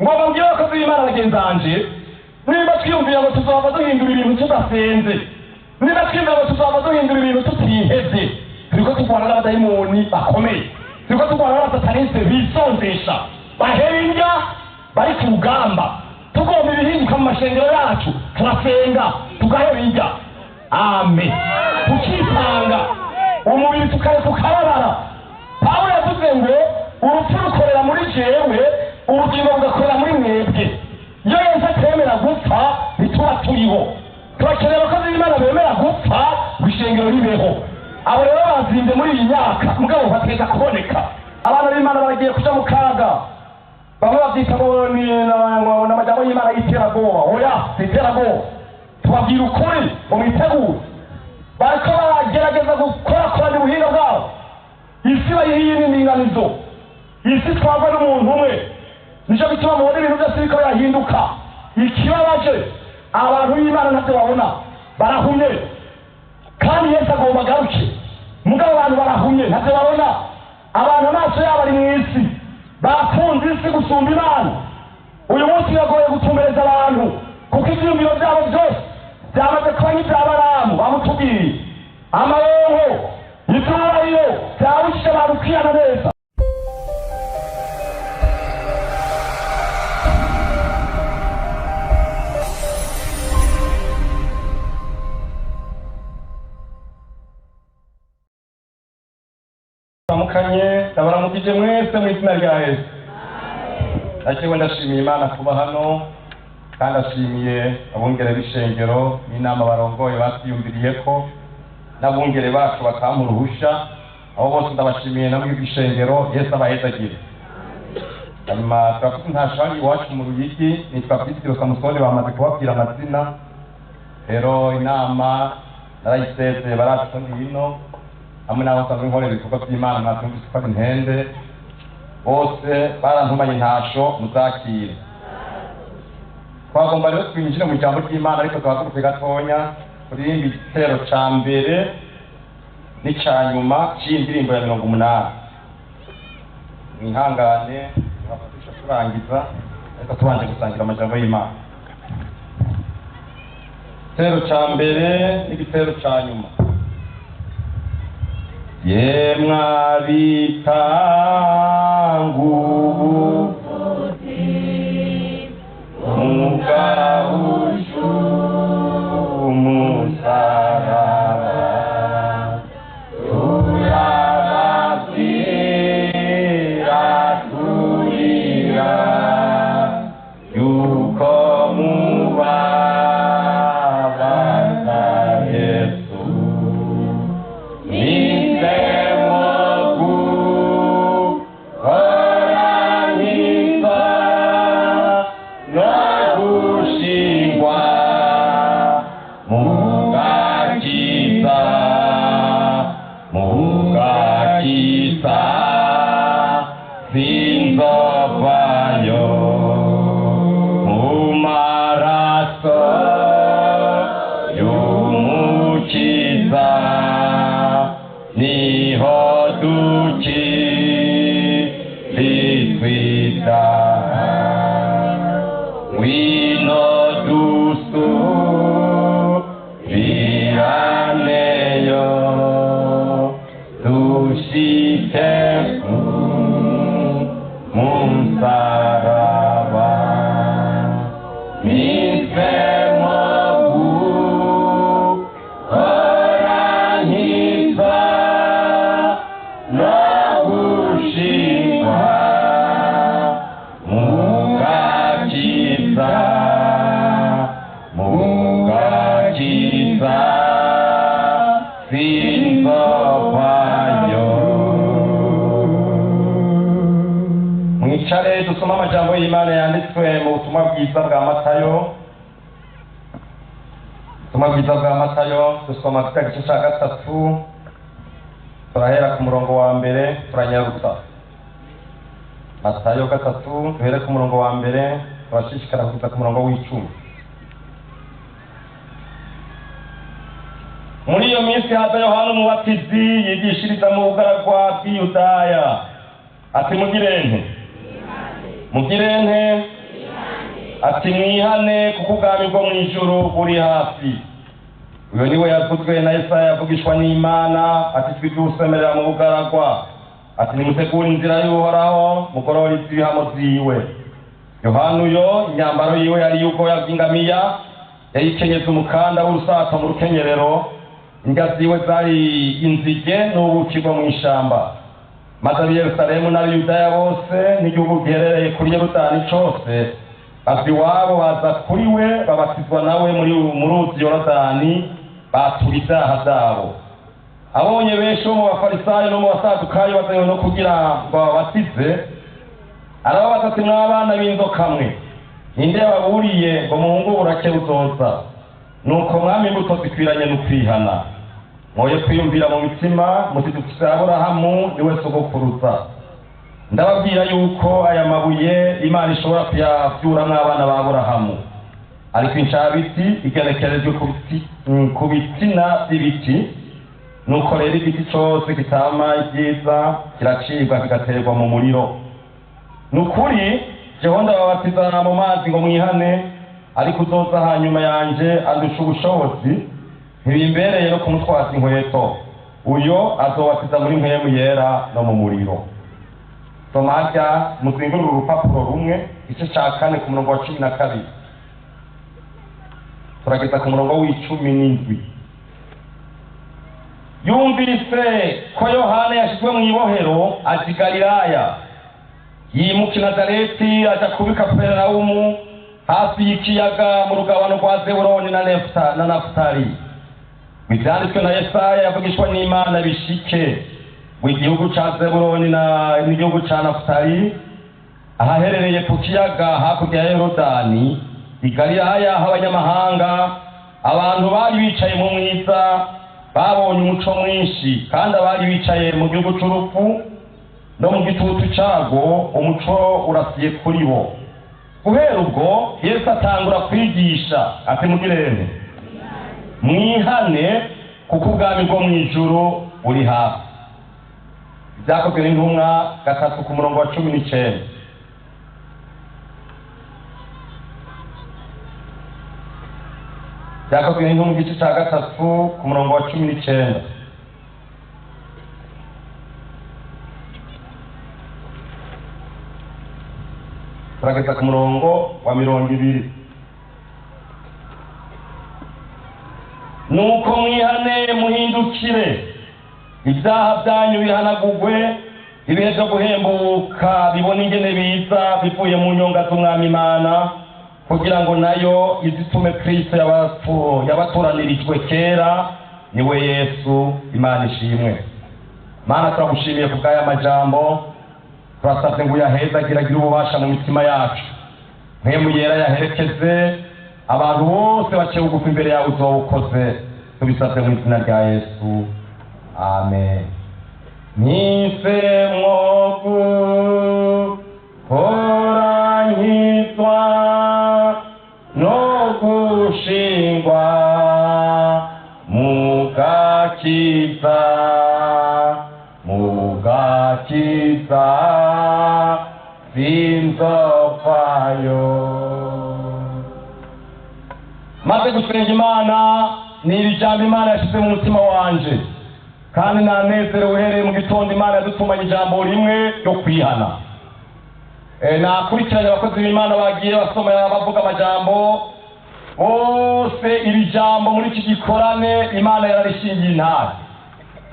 Ngo babwire abakozi b'Imana bagenzi banje, niba twiyumvira ngo tuzaba duhindura ibintu tudasenze, niba twiyumvira ngo tuzaba duhindura ibintu tutihevye, turiko turwana n'abadayimoni bakomeye, turiko turwana n'abasataniste bisonzesha, bahera indya, bari ku rugamba. Tugomba ibihinduka mu mashengero yacu, turasenga tugahera indya, amen, tukitanga umubiri tukareka ukababara. Pawulo yavuze ngo urupfu rukorera muri jewe, ubugingo bugakorera muri mwebwe. Iyo Yesu atemera gupfa, ntituba turiho. Turakeneye abakozi b'Imana bemera gupfa ngo ishengero ribeho. Abo rero bazinze muri iyi myaka, mugabo bateza kuboneka. Abana b'Imana baragiye kuja mu kaga. Bamwe bavyita ngo ni n'amajambo y'Imana y'iterabwoba. Oya, si iterabwoba, tubabwira ukuri ngo mwitegure. Bariko baragerageza gukorakoranya ubuhinga bwabo, isi bayihiye n'indinganizo, isi twagwa n'umuntu umwe. Nico gituma mubona ibintu byose biriko birahinduka. Ikibabaje, abantu b'Imana ntavyo babona, barahumye. Kandi Yesu agomba agaruke, mugabo abantu barahumye, ntavyo babona. Abantu amaso yabo ari mw'isi, bakunze isi gusumba Imana. Uyu munsi biragoye gutumbereza abantu, kuko ivyiyumviro vyabo byose byamaze kuba nk'ivya Balamu bamutubwiye. Amaronko, ivyubahiro vyabujije abantu kwihana neza. Mukanye, ndabaramukije mwese mu izina rya Yesu. Najewe ndashimiye Imana kuba hano, kandi ashimiye abungere b'ishengero n'inama barongoye batwiyumviriye ko n'abungere bacu bakampa uruhusha. Abo bose ndabashimiye, namwe b'ishengero, Yesu abahezagire. Hanyuma turafite intashari iwacu mu Ruyigi, nitwa Pisitiro Samusoni, bamaze kubabwira amazina. Rero inama narayisezeye, barazi ko ndi hino hamwe n'abo nsanzwe nkorera ibikorwa by'Imana. Mwatumvise ko ari intende, bose barantumanye intasho, muzakire. Twagomba rero twinjire mu ijambo ry'Imana, ariko duhaguruke gatonya kuririmba igitero ca mbere n'ica nyuma cy'iyi ndirimbo ya 80. Mwihangane, turafatisha turangiza, ariko tubanje gusangira amajambo y'Imana. Igitero ca mbere n'igitero ca nyuma. Yemwe abitanga ubuvuzi, mugahusha umusaraba, turababwira turira yuko mubabaza Yesu. Nisemo guhoranirwa no gushingwa mugakiza, mugakiza sinzovayo, mu maraso y'Umukiza niho dukirizwa. Ngwino dusubiraneyo, dushike mu musaraba. Nisemo guhoranirwa no gushingwa mugakiza, mugakiza sinzovayo. Mwicare, dusome amajambo y'Imana yanditswe mu butumwa bwiza bwa Matayo. Ubutumwa bwiza bwa Matayo, dusoma kika gice ca 3, turahera ku murongo wa mbere, turanyarutsa. Matayo 3, duhere ku murongo wa mbere, turashishikara kugeza ku murongo w'10. Muri iyo minsi haza Yohana Umubatizi, yigishiriza mu bugaragwa bw'i Yudaya, ati: "Mugirente, mugirente." Ati mwihane kuko ubwami bwo mu ijuru buri hafi. Uyo niwe yavuzwe na Yesaya yavugishwa n'Imana, ati ijwi ry'usemerera mu bugaragwa, ati nimutegure inzira y'Uhoraho, mugorore ibihamo vyiwe. Yohana uyo imyambaro yiwe yari y'ubwoya bw'ingamiya, yayikenyeza umukanda w'urusato mu rukenyerero, indya ziwe zari inzige n'ubuki bwo mw'ishamba. Maze ab'i Yerusalemu n'ab'Iyudaya bose n'igihugu giherereye kuri Yorodani cose bava iwabo baza kuri we, babatizwa nawe mu ruzi Yorodani, batura ibyaha byabo. Abonye benshi bo mu Bafarisayo no mu Basadukayo bazanywe no kugira ngo babatize, arababaza ati mw'abana b'inzoka mwe, ninde yababuriye ngo muhunge uburake buzoza? Nuko mwami imbuto zikwiranye n'ukwihana. Mwoye kwiyumvira mu mitima muti dufise Aburahamu niwe sogokuruza. Ndababwira yuko aya mabuye Imana ishobora kuyavyuramwo abana ba Aburahamu. Ariko incabiti igenekerejwe ku bitsina vy'ibiti. Nuko rero igiti cose kitama ivyiza kiracibwa kigaterwa mu muriro. Nukuri jeho ndababatiza mu mazi ngo mwihane, ariko uzoza hanyuma yanje andusha ubushobozi, ntibimbereye no kumutwaza inkweto. Uyo azobatiza muri mpwemu yera no mu muriro. Soma harya muzingurure urupapuro rumwe, igice ca 4 ku murongo wa 12 turageza ku murongo w'17. Yumvise ko Yohana yashizwe mw'ibohero aja i Galilaya, yimuka i Nazareti aja kuba i Kaperinawumu hafi y'ikiyaga mu rugabano rwa Zebuloni na Nafutali. Ivyanditswe na Yesaya yavugishwa n'Imana bishike, mu gihugu ca Zebuloni n'igihugu ca Nafutali, ahaherereye ku kiyaga hakurya ya Yorodani, i Galilaya h'abanyamahanga, abantu bari bicaye mu mwiza babonye umuco mwinshi, kandi abari bicaye mu gihugu c'urupfu no mu gitutu cago umuco urasiye kuri bo. Guhera ubwo Yesu atangura kwigisha ati mugirene mwihane kuko ubwami bwo mu ijuru buri hafi. Ibyakozwe n'intumwa 3 ku murongo wa 19. Ibyakozwe n'intumwa igice ca 3 ku murongo wa 19. Turageza ku murongo wa 20. Nuko mwihane muhindukire, ibyaha byanyu bihanagurwe, ibihe byo guhembuka bibone ingene biza bivuye mu nyonga z'Umwami Imana, kugira ngo nayo izitume Kristo yabatoranirijwe kera, niwe Yesu. Imana ishimwe. Mana, turagushimiye ku bw'aya majambo, turasabye ngo uyaheze agira ububasha mu mitima yacu. Mpwemu yera yaherekeze abantu bose baciye bugufi imbere yawe uzowukoze, tubisabye mu izina rya Yesu, amen. Mpisemwo gukoranyizwa no gushingwa mu gakiza, mu gakiza sinzopfayo. Maze gusenga Imana ni iri jambo Imana yashize mu mutima wanje, kandi nanezerewe uhereye mu gitondo Imana yadutumanye ijambo rimwe ryo kwihana. Nakurikiranye abakozi b'Imana bagiye basoma bavuga amajambo bose, iri jambo muri iki gikorane Imana yararishingiye intare.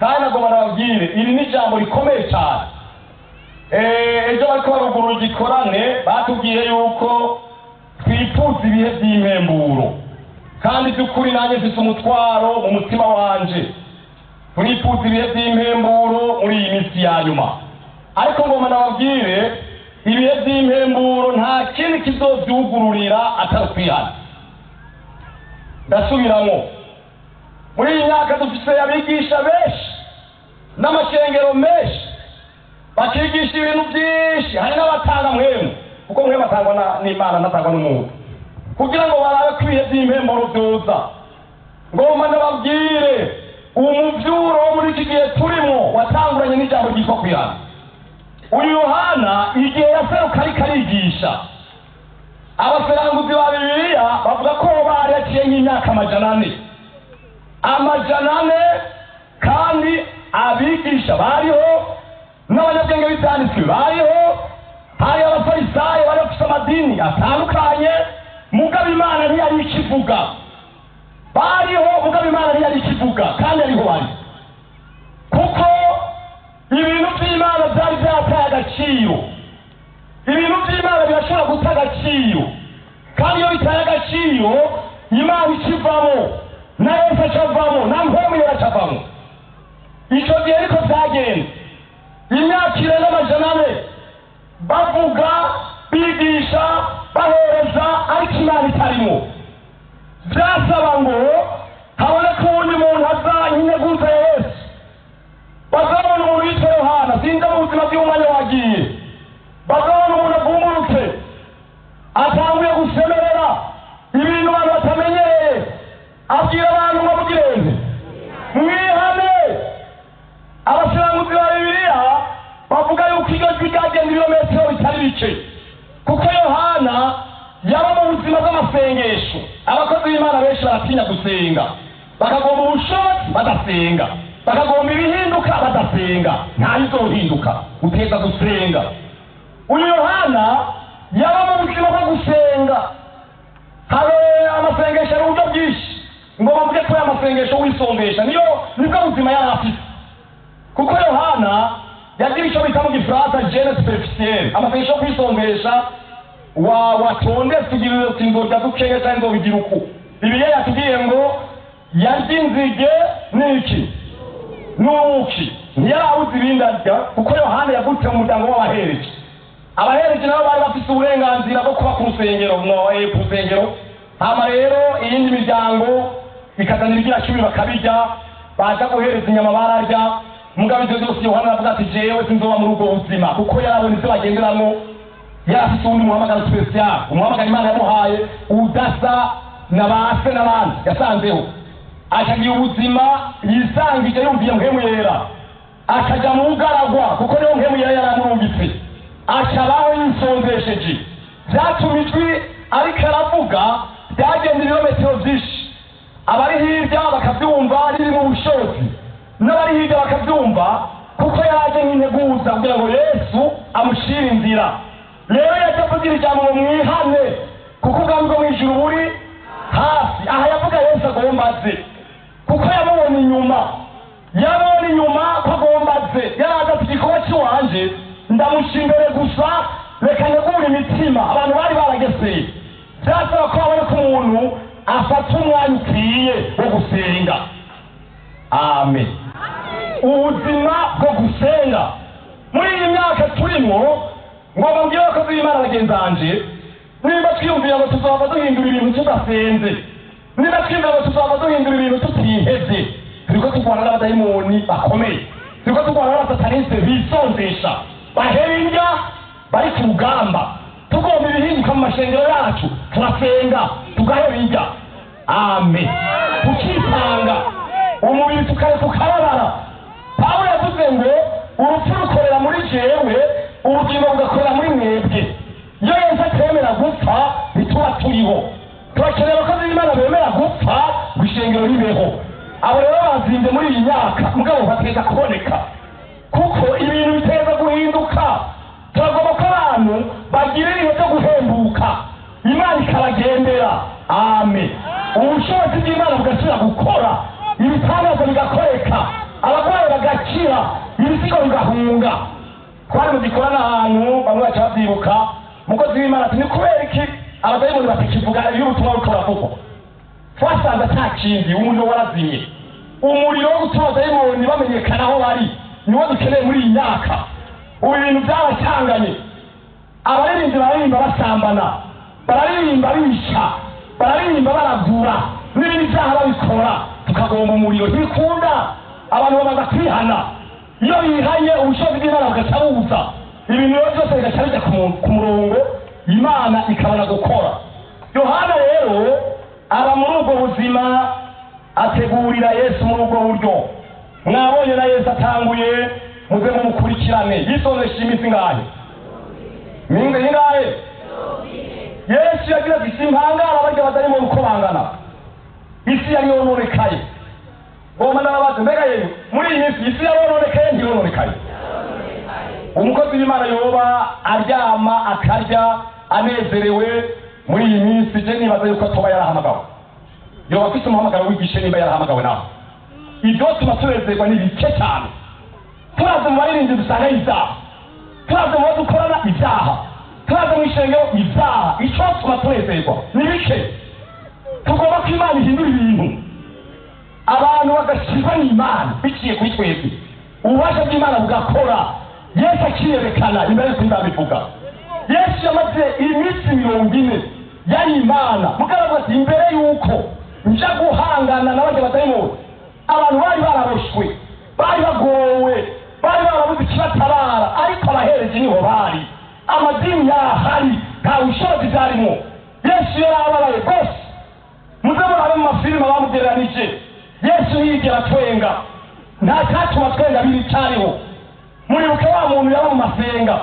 Kandi nagomba nababwire, iri ni ijambo rikomeye cyane. Ejo bariko barugurura igikorane batubwiye yuko twifuza ibihe by'impemburo, kandi by'ukuri nanjye mfise umutwaro mu mutima wanje. Turifuza ibihe by'impemburo muri iyi minsi ya nyuma, ariko ngomba nababwire, ibihe by'impemburo nta kindi kizovyugururira atari kwihana. Ndasubiramo, muri iyi myaka dufise abigisha benshi n'amashengero menshi bakigisha ibintu byinshi, hari n'abatanga mwemu, kuko mwemu atangwa n'Imana ntatangwa n'umuntu, kugira ngo barabe ko ibihe by'impemburo vyoza. Ngomba ndababwire, umuvyuro wo muri iki gihe turimo watanguranye n'ijambo ryitwa kwihana. Uyu Yohana igihe yaseruka ariko arigisha, abaseranguzi imyaka 400, 400, kandi abigisha bariho n'abanyabwenge b'ibyanditswe bariho, hari abafarisayo bari bafite amadini atandukanye, mugabo Imana ntiyari ikivuga. Bariho, mugabo Imana ntiyari ikivuga, kandi ariho bari, kuko ibintu by'Imana byari byataye agaciro. Ibintu by'Imana birashobora guta agaciro, kandi iyo bitaye agaciro Imana ikivamo, na Yesu acavamo, na mpwemu yera acavamo. Icyo gihe niko byagenze. Imyaka irenga 400 bavuga, bigisha, bahereza, ariko Imana itarimo. Byasaba ngo haboneke uwundi muntu aza nk'integuza ya Yesu. Bazabona umuntu yitwa Yohana, sinza mu buzima bw'umwanya wagiye. Bazabona umuntu avumurutse, atanguye gusemerera ibintu abantu batamenyereye, abwira abantu ngo mugirente mwihane. Abasilamuzi ba Bibiliya bavuga yuko iryo jwi ryagenda ibirometero bitari bike, kuko Yohana yaba mu buzima bw'amasengesho. Abakozi b'Imana benshi baratinya gusenga, bakagomba ubushobozi badasenga, bakagomba ibihinduka badasenga. Ntabizohinduka, uteza gusenga. Uyu Yohana yaba mu buzima bwo gusenga. Habe amasengesho ari uburyo bwinshi, ngo bavuge ko amasengesho wisongesha niyo nibwo buzima yari afite, kuko Yohana yagira icyo bita mu Gifaransa jeûne superficiel, amasengesho yo kwisongesha, wa watondetse ugira uti nzorya dukeya cyangwa nzobigira uku. Bibiliya yatubwiye ngo yarya inzige n'iki n'ubuki, ntiyarabuze ibindi arya, kuko Yohana yavutse mu muryango w'abahereki. Abahereki nabo bari bafite uburenganzira bwo kuba ku rusengero, ku rusengero. Hama rero iyindi miryango ikazana ibigira cumi bakabirya, baza guhereza inyama bararya. Mugabo ibyo byose Yohana aravuga ati jewe sinzoba muri ubwo buzima, kuko yarabona ibyo bagenderamo. Yari afite uwundi muhamagaro special, umuhamagaro Imana yamuhaye udasa na ba se n'abandi yasanzeho. Akagira ubuzima yisangije yumviye mpwemu yera, akajya mu bugaragwa, kuko niho mpwemu yera yaramurungitse, akabaho yisonzesheje. Byatuma ijwi ariko aravuga byagenda ibirometero byinshi, abari hirya bakabyumva riri mu bushobozi, n'abari hirya bakabyumva, kuko yaraje nk'integuza kugira ngo Yesu amushire inzira. Rero yajya avugira ijambo ngo mwihane, kuko ubwami bwo mu ijuru buri hafi. Aha yavuga Yesu agomba aze, kuko yamubonye inyuma, yabonye inyuma ko agomba aze. Yaraza ati igikorwa cy'iwanje ndamusha imbere gusa, reka ntegure imitima. Abantu bari barageseye, byasaba ko babona ko umuntu afata umwanya ukwiye wo gusenga. Amen. Ubuzima bwo gusenga muri iyi myaka turimo, ngo babwire abakozi b'Imana bagenzi banje, niba twiyumvira ngo tuzaba duhindura ibintu tudasenze, niba twiyumvira ngo tuzaba duhindura ibintu tutihevye, turiko turwana n'abadayimoni bakomeye, turiko turwana n'abasataniste bisonzesha, bahera indya, bari ku rugamba. Tugomba ibihinduka mu mashengero yacu, turasenga tugahera indya. Amen. Tukitanga umubiri tukareka ukababara. Pawulo yavuze ngo urupfu rukorera muri jewe, ubugingo bugakorera muri mwebwe. Iyo Yesu atemera gupfa ntituba turiho. Turakeneye abakozi b'Imana bemera gupfa ngo ishengero ribeho. Abo rero bazinze muri iyi myaka, mugabo bateza kuboneka, kuko ibintu biteza guhinduka. Turagomba ko abantu bagira ibihe byo guhembuka, Imana ikabagendera. Amen. Ubushobozi bw'Imana bugasubira gukora, ibitangaza bigakoreka, abarwayi bagakira, ibisigo bigahunga. Twari mu gikorana ahantu, bamwe baca babyibuka, umukozi w'Imana ati ni kubera iki abadayimoni batakivuga iyo ubutumwa buriko buravugwa? Twasanze ata kindi, umuriro warazimye. Umuriro wo gutuma abadayimoni bamenyekana aho bari niwo dukeneye muri iyi myaka. Ubu ibintu byaracanganye, abaririmbyi bararirimba basambana, bararirimba bica, bararirimba baragura, n'ibindi byaha babikora. Tukagomba umuriro, ntibikunda. Abantu bamaze kwihana, iyo bihanye ubushobozi bw'Imana bugaca buza, ibintu rero byose bigaca bijya ku murongo, Imana ikabona gukora. Yohana rero aba muri ubwo buzima, ategurira Yesu muri ubwo buryo. Mwabonye na Yesu atanguye, muze mumukurikirane. Yisonzesha iminsi ingahe? Minsi ingahe? Yesu yagira ati simpangara barya badayimoni uko bangana. Isi yari yononekaye. Ngoma ndababaza, mbega yemwe, muri iyi minsi isi yarononekaye, ntiyononekaye? Umukozi w'Imana yoba aryama akarya anezerewe muri iyi minsi, je nibaza yuko atoba yarahamagawe. Yoba afise umuhamagaro w'igishe nimba yarahamagawe. Naho ibyo tuma tunezerwa ni bike cyane. Turaza mu baririmbyi, dusanga ibyaha. Turaza mu bo dukorana, ibyaha. Turaza mu ishengero, ibyaha. Icyo tuma tunezerwa ni bike. Tugomba ko Imana ihindura ibintu, abantu bagashirwa n'Imana biciye kuri twebwe, ububasha bw'Imana bugakora, Yesu akiyerekana imbere y'uko ndabivuga. Yesu yamaze iminsi 40 yari Imana. Mugaragu ati: "Imbere y'uko nja guhangana n'abarya badayimoni, abantu bari baraboshwe, bari bagowe, bari barabuze ikibatabara, ariko abahereje niho bari, amadini yarahari, nta bushobozi byarimo." Yesu yari ababaye rwose. Muze murabe mu mafilime bamugereranije, Yesu ntiyigera twenga, nta cyatuma twenga biri cyariho. Muribuke wa muntu yaba mu masenga,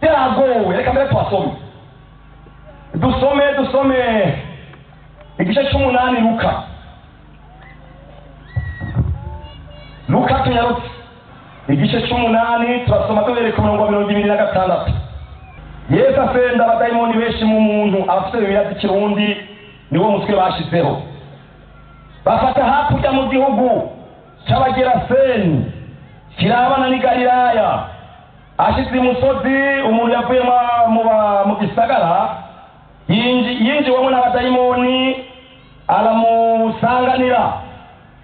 yaragowe. Reka mbere tuhasome, dusome igice c'8, Luka. Tunyarutse, igice c'8, turasoma duhereye ku murongo wa 26. Yesu asenda abadayimoni benshi mu muntu. Abafite Bibiliya z'Ikirundi niwo mutwe bashizeho. Bafata hakurya mu gihugu c'Abageraseni kirabana n'i Galilaya. Ashitse imusozi, umuntu yavuye mu gisagara yinjiwemo n'abadayimoni aramusanganira.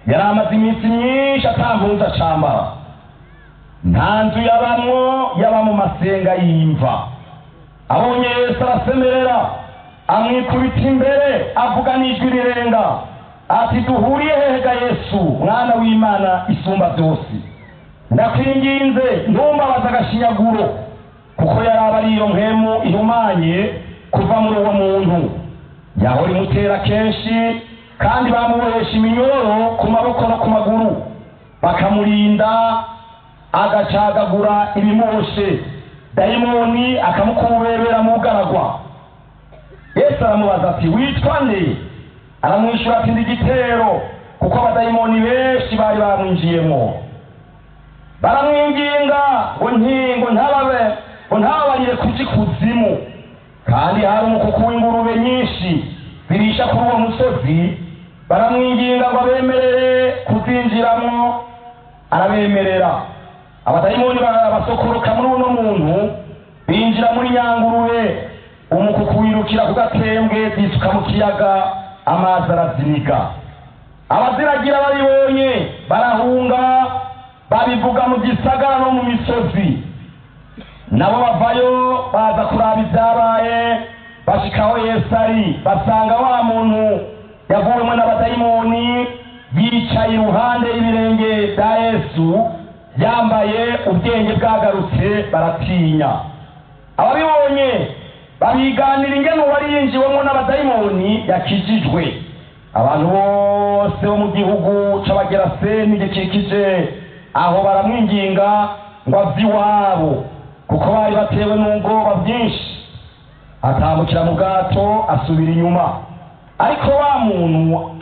Yari amaze iminsi myinshi ata mpuzu acambara, nta nzu yabamwo, yaba mu masenga y'imva. Abonye Yesu arasemerera, amwikubita imbere, avuga n'ijwi rirenga ati: "Duhuriye hehe ga Yesu, mwana w'Imana isumba byose? Ndakwinginze, ntumbabaze agashinyaguro." Kuko yari aba ari iyo mpemu ihumanye kuva muri uwo muntu yahora imutera kenshi, kandi bamubohesha iminyororo ku maboko no ku maguru, bakamurinda, agacagagura ibimuboshe, dayimoni akamukubebera mu bugaragwa. Yesu aramubaza ati: "Witwa nde?" Aramwishyura ati: "Ndi Igitero," kuko abadayimoni benshi bari bamwinjiyemo. Baramwinginga ngo ntingo ntababe ngo ntababarire kuja ikuzimu. Kandi hari umukuku w'ingurube nyinshi zirisha kuri uwo musozi. Baramwinginga ngo abemerere kuzinjiramo. Arabemerera. Abadayimoni basokoroka muri uno muntu, binjira muri nyangurube. Umukuku wirukira ku gatembwe, zisuka mu kiyaga, amazi araziniga. Abaziragira babibonye barahunga, babivuga mu gisagara no mu misozi. Nabo bavayo baza kuraba ibyabaye. Bashikaho Yesu ari, basanga wa muntu yavuwemo n'abadayimoni yicaye iruhande y'ibirenge bya Yesu, yambaye, ubwenge bwagarutse, baratinya. Ababibonye babiganira ingene uwari yinjiwemo n'abadayimoni yakijijwe. Abantu bose bo mu gihugu c'Abageraseni gikikije aho baramwinginga ngo ave iwabo, kuko bari batewe n'ubwoba bwinshi. Atambukira mu bwato, asubira inyuma. Ariko wa muntu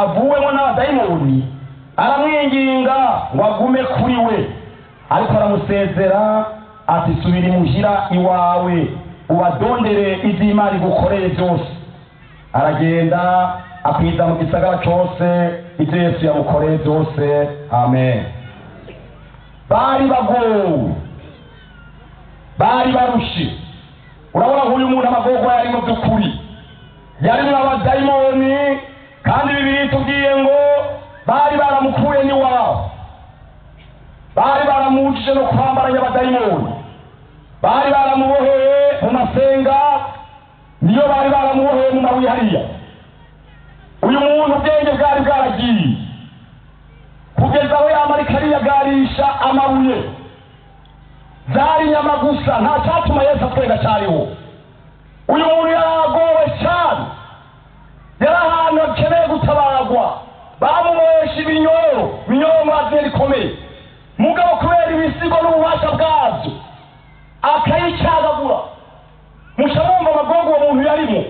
avuwemo n'abadayimoni aramwinginga ngo agume kuri we, ariko aramusezera ati: "Subira imuhira iwawe, ubadondere ivy'Imana igukoreye byose." Aragenda, akwiza mu gisagara cose ivyo Yesu yamukoreye byose. Amen. Bari bagowe, bari barushe. Urabona nk'uyu muntu amagorwa yarimo by'ukuri, yarimo abadayimoni, kandi Bibiliya itubwiye ngo bari baramukuye n'iwabo, bari baramujije no kwambaranya abadayimoni, bari baramuboheye mu masenga, niyo bari baramuboheye mu mabuye hariya. Uyu muntu ubwenge bwari bwaragiye kugeza aho yamarika ariyagarisha amabuye. Zari inyama gusa, nta cyatuma Yesu atwenga cyariho. Uyu muntu yaragowe cyane, yari ahantu akeneye gutabarwa. Bamubohesha ibinyoro, ibinyoro murazi rikomeye, mugabo kubera ibisigo n'ububasha bwabyo akayicagagura. Muca mwumva amagongo uwo muntu yarimo.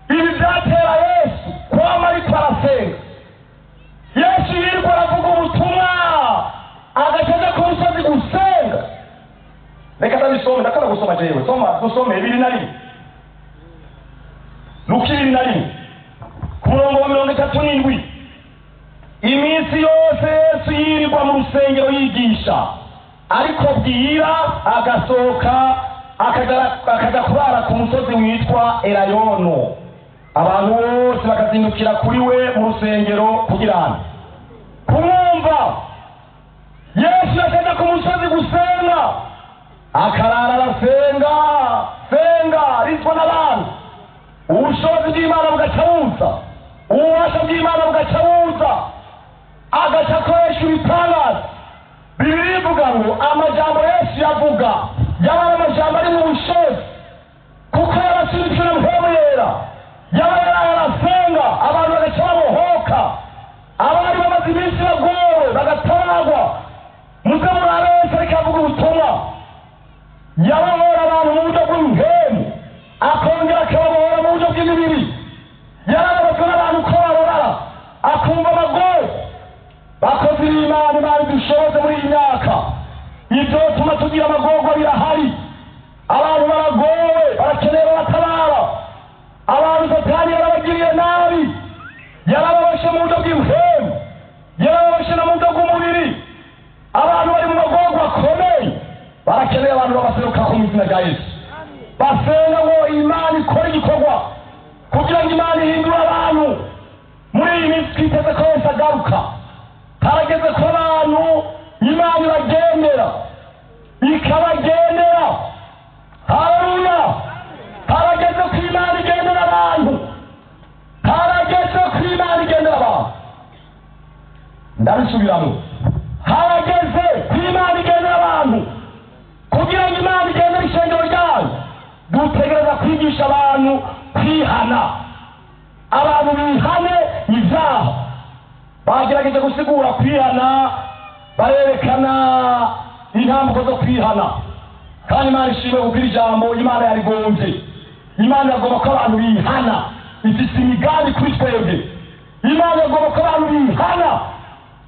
Ibi byatera Yesu kwama ariko arasenga. Dusome 21, Luka 21 ku murongo wa 37. Iminsi yose Yesu yirirwa mu rusengero yigisha, ariko bwira agasohoka akaja kurara ku musozi witwa Elayono. Abantu bose bakazindukira kuri we mu rusengero kugira ngo kumwumva. Yesu yakaja ku musozi gusenga, akarara arasenga senga, arizwa n'abantu. Ubushobozi bw'Imana bugaca buza, ububasha bw'Imana bugaca buza, agaca akoresha ibitangaza. Bibiliya ivuga ngo amajambo Yesu yavuga yaba ari amajambo ari mu bushobozi, kuko yarasubitswe na Mpwemu Yera. Yaba yaraye arasenga, abantu bagaca babohoka, abari bamaze iminsi bagowe bagatabarwa. Muze murabe Yesu ariko avuga ubutumwa, yabohora abantu mu buryo bw'impwemu, akongera akababohora mu buryo bw'imibiri. Yarababazwa n'abantu ko bababara, akumva amagoye. Bakozi b'Imana, Imana idushoboze muri iyi myaka. Ibyo tuma tugira amagorwa birahari. Abantu baragowe, barakeneye babatabara. Abantu Satani yarabagiriye nabi, yarababoshe mu buryo bw'impwemu, yarababoshe no mu buryo bw'umubiri. Abantu bari mu magorwa akomeye, barakeneye abantu babaserukako mu izina rya Yesu, basenga ngo Imana ikore igikorwa kugira ngo Imana ihindure abantu. Muri iyi minsi twiteze ko Yesu agaruka. Harageze ko abantu Imana ibagendera, ikabagendera. Haleluya! Harageze ko Imana igendera abantu, harageze ko Imana igendera abantu. Ndabisubiramo, harageze ko Imana igendera abantu. Kugira ngo Imana igendere ishengero ryayo, dutegereza kwigisha abantu kwihana, abantu bihane ibyaha. Bagerageje gusigura kwihana, barerekana intambuko zo kwihana. Kandi Imana ishimwe, kuko iri jambo Imana yarigombye. Imana iragomba ko abantu bihana, ifise imigambi kuri twebwe. Imana iragomba ko abantu bihana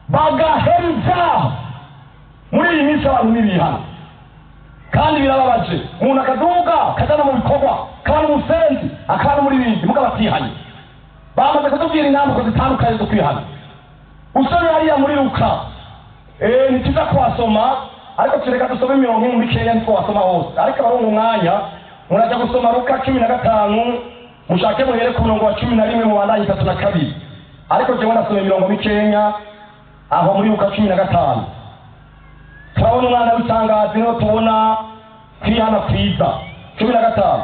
bagahera ibyaha. Muri iyi minsi abantu ntibihana, kandi birababaje. Umuntu akaduga akajana mu bikorwa, akaba n'umusenzi, akaba n'umuririmbyi, mugabo atihanye. Bamaze kutubwira intambuko zitandukanye zo kwihana. Usome hariya muri Luka, ntituza kuhasoma, ariko tureka dusome imirongo imwe mikeya, ntitwasoma hose, ariko abaronka umwanya muraja gusoma Luka 15, mushake muhere ku murongo wa 11 mubandanye 32. Ariko jewe ndasoma imirongo mikenya aho muri Luka 15. Turabona umwana w'itangazo, niho tubona kwihana kwiza. 15,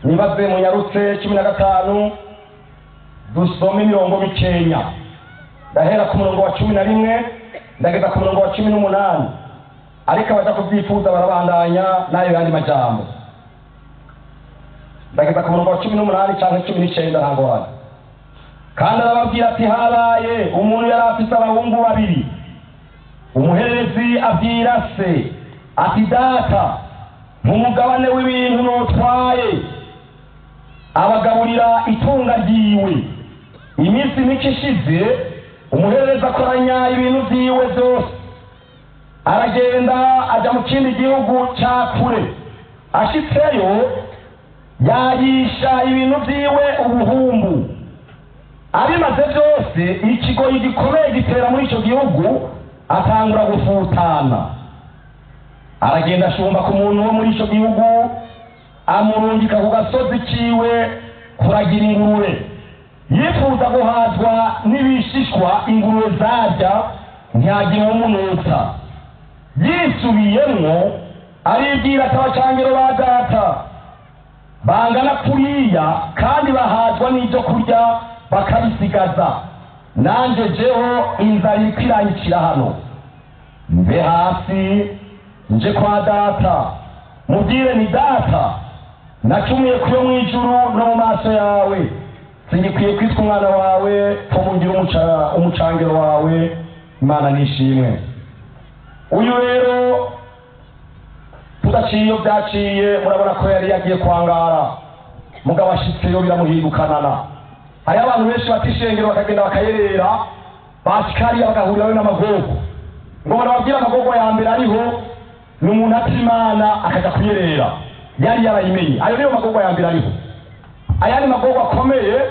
nibaze munyarutse, 15, dusome imirongo mikenya. Ndahera ku murongo wa 11 ndageza ku murongo wa 18, ariko abaja kubyifuza barabandanya n'ayo yandi majambo. Ndageza ku murongo wa 18 canke 19, nta ngorane. Kandi arababwira ati: habaye umuntu yari afise abahungu babiri. Umuherezi abwira se ati: data, nk'umugabane w'ibintu notwaye. Abagaburira itunga ryiwe. Iminsi mike ishize, umuherezi akoranya ibintu vyiwe vyose, aragenda aja mu kindi gihugu ca kure. Ashitseyo yayisha ibintu vyiwe ubuhumbu. Abimaze vyose, ikigoyi gikomeye gitera muri ico gihugu, atangura gufutana. Aragenda ashumba ku muntu wo muri ico gihugu, amurungika ku gasozi kiwe kuragira ingurube. Yifuza guhazwa n'ibishishwa ingurube zarya, ntiyagira uwumunutsa. Yisubiyemwo aribwira ati: abacangero ba data bangana kuriya kandi bahazwa n'ibyo kurya bakabisigaza, nanje jeho inzara iriko iranyicira hano. Mve hasi nje kwa data, mubwire ni: data, nacumuye kuyo mw'ijuru no mu maso yawe, singikwiye kwitwa umwana wawe, ko mungira umucangero wawe. Imana nishimwe. Uyu rero tudaciye iyo byaciye, murabona ko yari yagiye kwangara, mugabo ashitseyo biramuhindukanana. Hariho abantu benshi bata ishengero bakagenda bakayerera, bashika hariya bagahurirayo n'amagogo. Ngo barababwira amagogo ya mbere ariho. Ni umuntu ata Imana akaja kuyerera, yari yarayimenye. Ayo niyo magorwa ya mbere ariho. Ayandi magorwa akomeye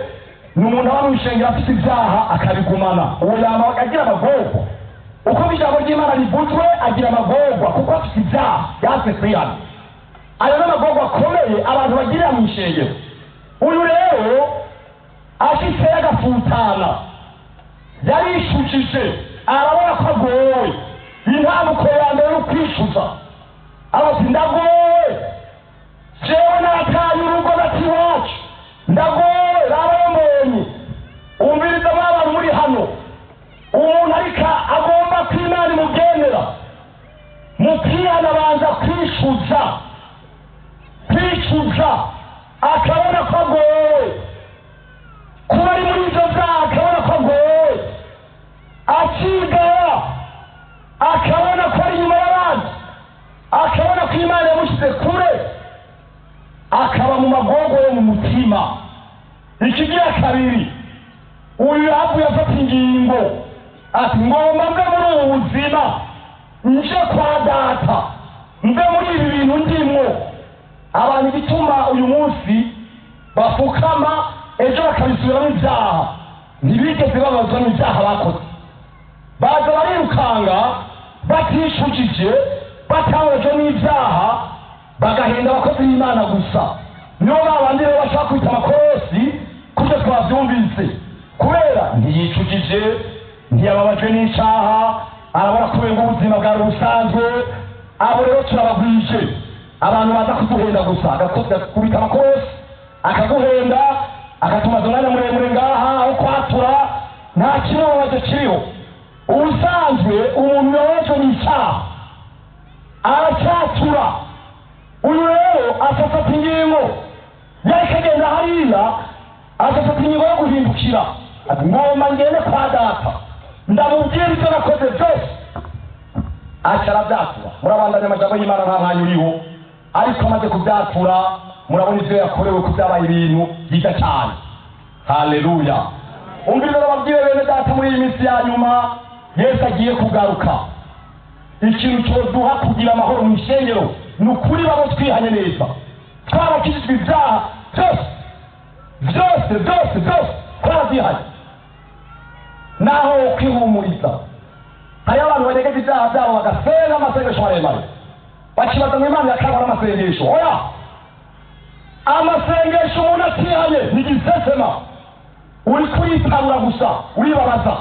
ni umuntu aba mw'ishengero afite ibyaha akabigumana. Uwo yama agira amagorwa uko ijambo ry'Imana rivuzwe, agira amagorwa kuko afite ibyaha yanse kwihana. Ayo ni amagorwa akomeye abantu bagirira mu ishengero. Uyu rero ashitse agafutana, yarishujije, arabona ko agowe. Intambuko ya mbere yo kwishuza, ati: "Ndagowe jewe, nataye urugo nati iwacu, ndagowe, rabombonye." Umviriza mw'abantu muri hano, umuntu ariko agomba ko Imana imugendera mu kwihana, abanza kwishuza, kwicuza, akabona ko agowe kuba ari muri ibyo byaha, akabona ko agowe, akigaya, akabona ko ari inyuma y'abandi, akabona ko Imana yamushyize kure, akaba mu magogo yo mu mutima. Ikigira kabiri, uyu yavuye afata ingingo ati: "Ngomba mve muri ubu buzima, nje kwa Data, mve muri ibi bintu ndimwo." Abantu igituma uyu munsi bafukama, ejo bakabisubiramo ibyaha, ntibigeze babazwa n'ibyaha bakoze. Baza barirukanga batishujije, batangajwe n'ibyaha, bagahenda abakozi b'Imana gusa. Nibo babandi rero bashaka kwita amakorosi, kubyo twabyumvise, kubera ntiyicujije, ntiyababajwe n'icaha, arabona kubera ubuzima bwari busanzwe. Abo rero turabagwije, abantu baza kuduhenda gusa, agakubita amakorosi akaguhenda, akatumaza umwanya muremure ngaha aho kwatura, nta kibazo kiriho. Ubusanzwe umuntu yababajwe n'icyaha aracyatura. Uyu rero afata ingingo, yariko agenda hariya, agafata ingingo yo guhindukira, ati: "Ngomba ngende kwa Data, ndamubwira ibyo nakoze byose." Aca arabyatura. Murabandanya amajambo y'Imana, nta mwanya uriho, ariko amaze kubyatura murabona ibyo yakorewe, ko byabaye ibintu byiza cyane. Haleluya! Umviriza babwire bene Data, muri iyi minsi ya nyuma Yesu agiye kugaruka, ikintu cyoduha kugira amahoro mu ishengero ni ukuri babo twihanye neza, twarakijijwe ibyaha byose byose byose byose, twarabyihanye. Naho kwihumuriza, hariho abantu baregeza ibyaha byabo bagasenga amasengesho maremare, bakibaza ngo Imana yakangwa n'amasengesho. Oya, amasengesho umuntu atihanye ni igisesema, uri kuritabura gusa, uribabaza.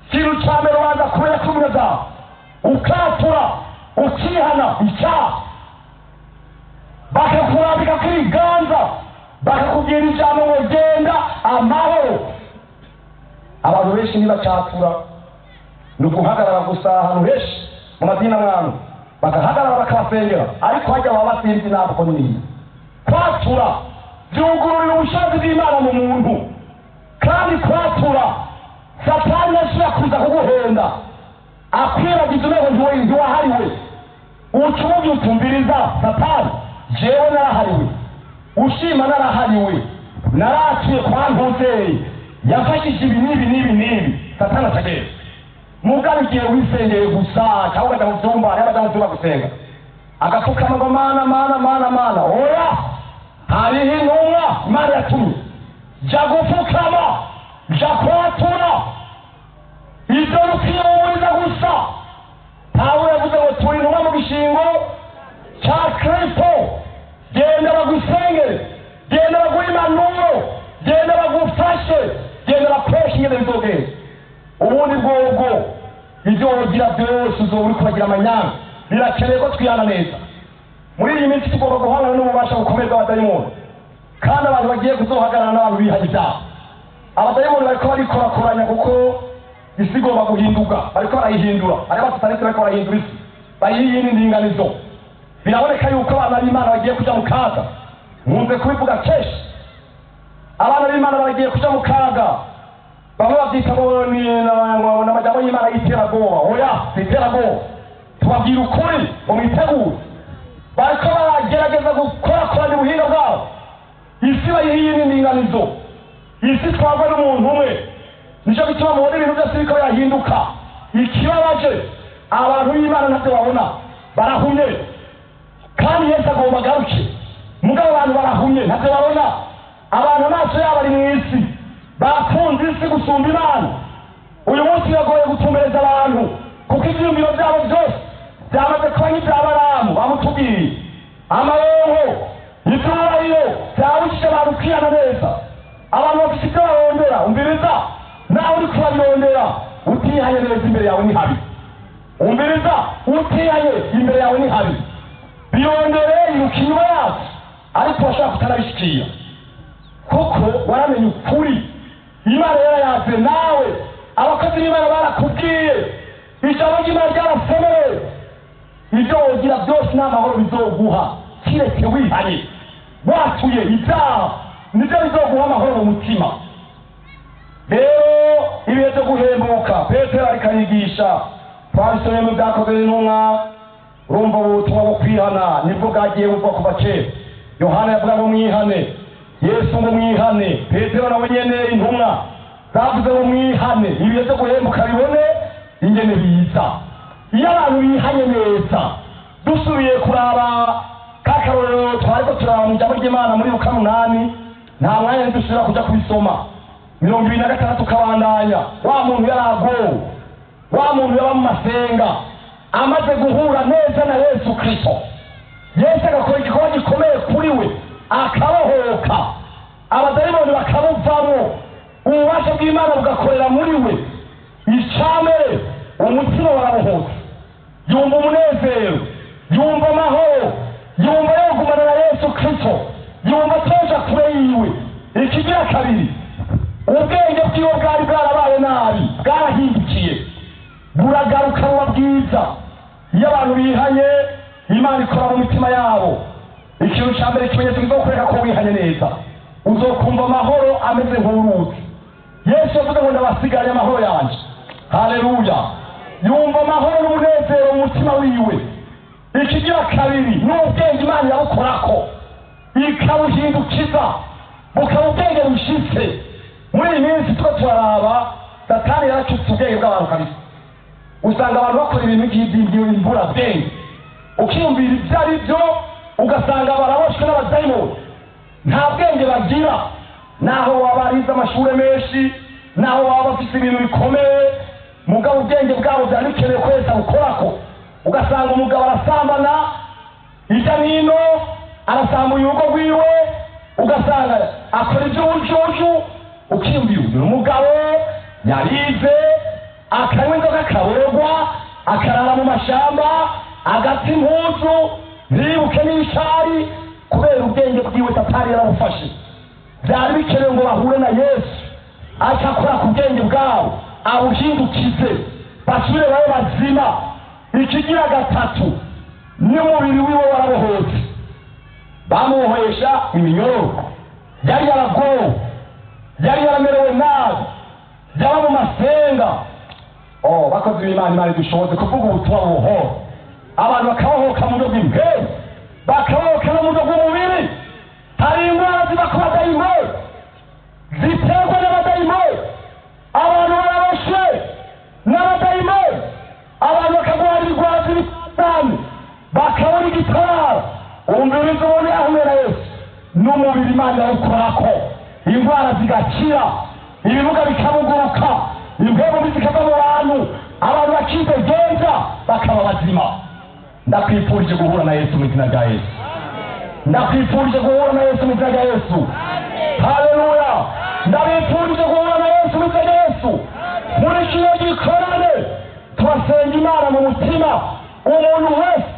Ikintu cya mbere ubanza kumenya ko umunyabyaha, ukatura, ukihana icyaha, bakakurambika ku ibiganza, bakakubwira ijambo ngo: "Genda amahoro." Abantu benshi ntibacyatura, ni uguhagarara gusa. Ahantu henshi mu madini amwe bagahagarara bakabasengera, ariko hajya baba basinzi ntabwo nini. Kwatura byugururira ubushobozi bw'Imana mu muntu, kandi kwatura Satani yasubira kuza kuguhenda akwiragiza umwego ntiwahariwe. Uca umubwira utumviriza: "Satani, jewe narahariwe, ushima narahariwe, naratuye kwa ntuzeye yafashije ibi n'ibi n'ibi n'ibi." Satani acagenda. Mugabo igihe wisengeye gusa, cyangwa ukajya mu byumba, hariho abajya mu byumba gusenga, agapfukama ngo: "Mana, Mana, Mana, Mana." Oya, hariho intumwa Imana yatumye. Jya gupfukama, jya kwatura, ibyo rukiyumuriza gusa. Pawulo yavuze ngo turi intumwa mu gishingo cya Kristo. Genda bagusengere, genda baguhe impanuro, genda bagufashe, genda bakoreshe ingene bizogenda. Ubundi bwobwo ibyo wogira byose uzoba uri kubagira amanyanga. Birakeneye ko twihana neza. Muri iyi minsi tugomba guhangana n'ububasha bukomeye bw'abadayimoni, kandi abantu bagiye kuzohagarara n'abantu bihanye ibyaha. Abadayimoni bariko barikorakoranya kuko isi igomba guhinduka, bariko barayihindura. Hariho abasatanisi bariko barahindura isi, bayiha iyindi ndinganizo. Biraboneka yuko abana b'Imana bagiye kuja mu kaga. Nkunze kubivuga kenshi, abana b'Imana baragiye kuja mu kaga. Bamwe babyita ngo ni amajambo y'Imana y'iterabwoba. Oya, si iterabwoba, tubabwira ukuri ngo mwitegure. Bariko baragerageza gukorakoranya ubuhinga bwabo, isi bayiha iyindi ndinganizo, isi twagwa n'umuntu umwe. Nicyo gituma mubona ibintu byose biriko birahinduka. Ikibabaje, abantu b'Imana ntabyo babona. Barahumye, kandi Yesu agomba agaruke. Mugabo abantu barahumye, ntavyo babona. Abantu amaso yabo ari mw'isi, bakunze isi gusumba Imana. Uyu munsi biragoye gutumbereza abantu, kuko ivyiyumviro vyabo vyose byamaze kuba nk'ivya Balamu bamutubwiye. Amaronko, ivyubahiro vyabujije abantu kwihana neza. Abantu bafise ivyo barondera. Umviriza, nawe uriko urabirondera utihanye neza, imbere yawe ni habi. Umviriza, utihanye imbere yawe ni habi. Birondere, iruka inyuma yacu, ariko urashobora kutarabishikira, kuko waramenye ukuri. Imana yarayaze nawe, abakozi b'Imana barakubwiye, ijambo ry'Imana ryarasomewe. Ibyo wogira byose nta mahoro bizoguha kiretse wihanye, watuye ibyaha, nibyo bizoguha amahoro mu mutima. Rero ibihe byo guhembuka, Petero ariko arigisha, twabisomye mu Byakozwe n'Intumwa. Urumva, ubutumwa bwo kwihana nibwo bwagiye buva kuva kera. Yohana yavuga ngo mwihane, Yesu ngo mwihane, Petero nawe nyene, intumwa zavuze ngo mwihane, ibihe byo guhembuka bibone ingene biza. Iyo abantu bihanye neza, dusubiye kuraba ka karorero twariko turaba mu ijambo ry'Imana muri Luka 8, nta mwanya ntidusubira kuja kubisoma, 26 kabandanya, wa muntu yaragowe, wa muntu yaba mu masenga, amaze guhura neza na Yesu Kristo, Yesu agakora igikorwa gikomeye kuri we, akabohoka, abadayimoni bakamuvamo, ububasha bw'Imana bugakorera muri we. Icambere, umutima warabohotse, yumva umunezero, yumva amahoro, yumva yogumana na Yesu Kristo, yumva atoja kure yiwe. Ikigira kabiri, ubwenge bwiwe bwari bwarabaye nabi bwarahindukiye, buragaruka buba bwiza. Iyo abantu bihanye, Imana ikora mu mitima yabo. Ikintu cya mbere, ikimenyetso kizokwereka ko wihanye neza, uzokumva amahoro ameze nk'uruzi. Yesu yavuze ngo ndabasigaranye amahoro yanje. Haleluya! Yumva amahoro n'umunezero mu mutima wiwe. Ikigira kabiri, n'ubwenge Imana irabukorako, ikabuhindukiza, bukaba ubwenge bushitse. Muri iyi minsi tuko turaraba, Satani yaracutse ubwenge bw'abantu kabisa. Usanga abantu bakora ibintu by'imburabwenge, ukiyumvira ibyo ari byo, ugasanga baraboshwe n'abadayimoni, nta bwenge bagira. Naho waba arize amashuri menshi, naho waba bafise ibintu bikomeye, mugabo ubwenge bwabo byari bikeneye ko Yesu abukorako. Ugasanga umugabo arasambana hirya nino, arasambuye urugo rwiwe, ugasanga akora iby'ubujuju, ukiyumvira uyu umugabo yarize, akanywa inzoga, akaborerwa, akarara mu mashamba, agata impuzu, ntiyibuke n'ishari, kubera ubwenge bwiwe Satani yarabufashe. Byari bikenewe ngo bahure na Yesu, aca akora ku bwenge bwabo, abuhindukize, basubire babe bazima. Ikigira gatatu, n'umubiri wiwe warabohotse. Bamubohesha iminyororo, yari yaragowe, yari yaramerewe nabi, yaba mu masenga. Oh, bakozi b'Imana, Imana idushoboze kuvuga ubutumwa bubohora abantu, bakabohoka mu buryo bw'impemu, bakabohoka no mu buryo bw'umubiri. Hari indwara ziva ku badayimoni, ziterwa n'abadayimoni. Abantu baraboshe n'abadayimoni, abantu bakagwara ibigwara by'ibitandukanye, bakabona igitabara. Umviriza, umuntu yahuye na Yesu, n'umubiri Imana irawukorako, indwara zigakira, ibimuga bikabuguruka, impemu mbi zikava mu bantu, abantu bakidegenza, bakaba bazima. Ndakwifurije guhura na Yesu mu izina rya Yesu. Ndakwifurije guhura na Yesu mu izina rya Yesu. Haleluya! Ndabifurije guhura na Yesu mu izina rya Yesu. Muri kino gikorane turasenga Imana mu mutima, umuntu wese,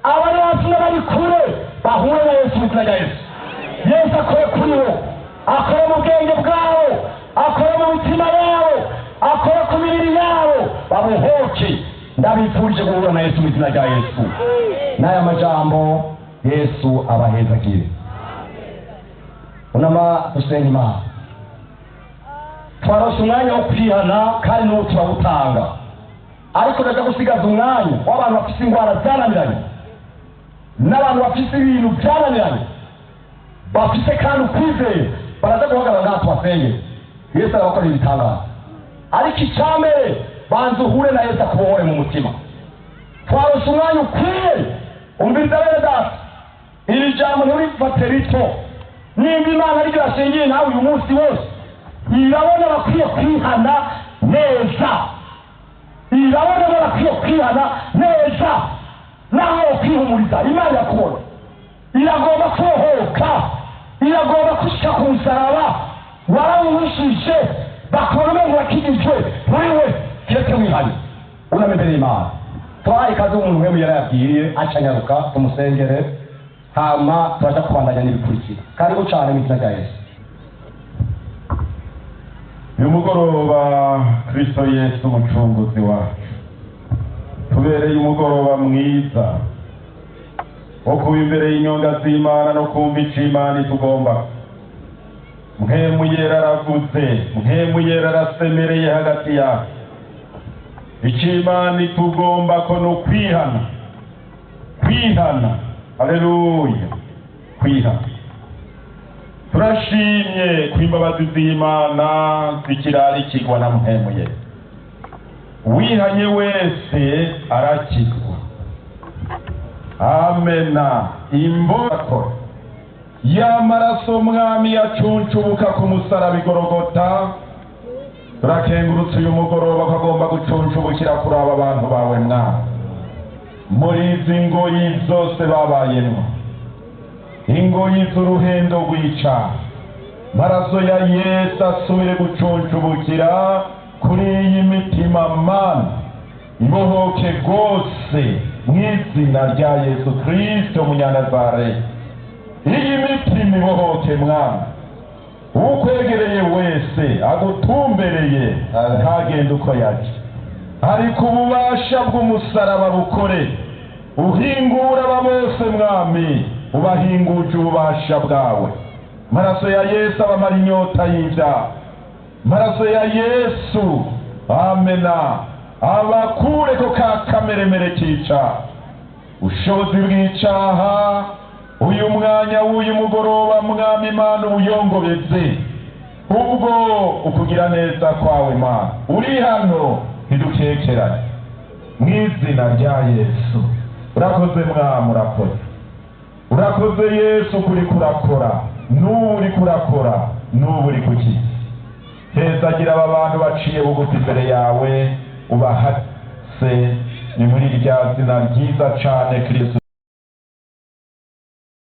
abari hafi n'abari kure, bahure na Yesu mu izina rya Yesu. Yesu akore kuri bo, akore mu bwenge bwabo, akore mu mitima yabo, akore ku mibiri yabo, babohoke. Ndabifurije guhura na Yesu mu izina rya Yesu. N'aya majambo, Yesu abahezagire. Unama, dusenga Imana. Twarose umwanya wo kwihana, kandi n'ubu turawutanga, ariko ndaja gusigaza umwanya w'abantu bafise indwara zananiranye, n'abantu bafise ibintu byananiranye, bafise kandi ukwizera. Baraza guhagarara ngaha tubasenge, Yesu arabakorera ibitangaza. Ariko icambere, banza uhure na Yesu, akubohore mu mutima. Twarose umwanya ukwiye. Umviriza bene data, iri jambo nturifate rito. Nimba Imana ariryo yashingiye nawe uyu munsi wose, irabona bakwiye kwihana neza, irabona bakwiye kwihana neza. Naho kwihumuriza, Imana irakubona, iragomba kubohoka, iragomba gushika ku musaraba. Warawuhushije, bakubona umengo urakijijwe wewe, kiretse wihane uname imbere y'Imana. Twahaye ikaze umuntu wemwe yarayabwiye, acanyaruka tumusengere, hama turaja kubandanya n'ibikurikira. Karibu cane mu izina rya Yesu. Uyu mugoroba Kristo Yesu umucunguzi wacu tubereye umugoroba mwiza wo kuba imbere y'inyonga z'Imana no kumva ico Imana itugomba. Mpwemu Yera aravuze, Mpwemu Yera arasemereye hagati yacu. Ico Imana itugomba ko ni ukwihana, kwihana. Haleluya, kwihana. Turashimye ko imbabazi z'Imana zikirarikirwa na Mpwemu Yera. Wihanye wese arakizwa. Amena. Imboko y'amaraso Mwami yacuncubuka ku musaraba igorogota, turakengurutse uyu mugoroba ko agomba gucuncubukira kuri aba bantu bawe Mwami, muri izi ngoyi zose babayemwo, ingoyi z'uruhendo rwica. Maraso ya Yesu asubire gucuncubukira kuri iyi mitima, Mana, ibohoke rwose mu izina rya Yesu Kristo Munyanazareti. Iyi mitima ibohoke, Mwami. Ukwegereye wese agutumbereye ntagende uko yaje, ariko ububasha bw'umusaraba bukore, uhingura aba bose, Mwami, ubahinguje ububasha bwawe. Maraso ya Yesu abamara inyota y'ibyaha. Maraso ya Yesu, amena, abakure ko ka kameremere kica ubushobozi bw'icaha. Uyu mwanya w'uyu mugoroba, Mwami Imana, ubuyongobeze ubwo ukugira neza kwawe. Mana, uri hano, ntidukekerane mu izina rya Yesu. Urakoze Mwami, urakoze, urakoze Yesu. Kuri kurakora n'ubu, uri kurakora n'ubu, uri kukiza. Hezagira aba bantu baciye bugufi imbere yawe, ubahase. Ni muri rya zina ryiza cane Kristo.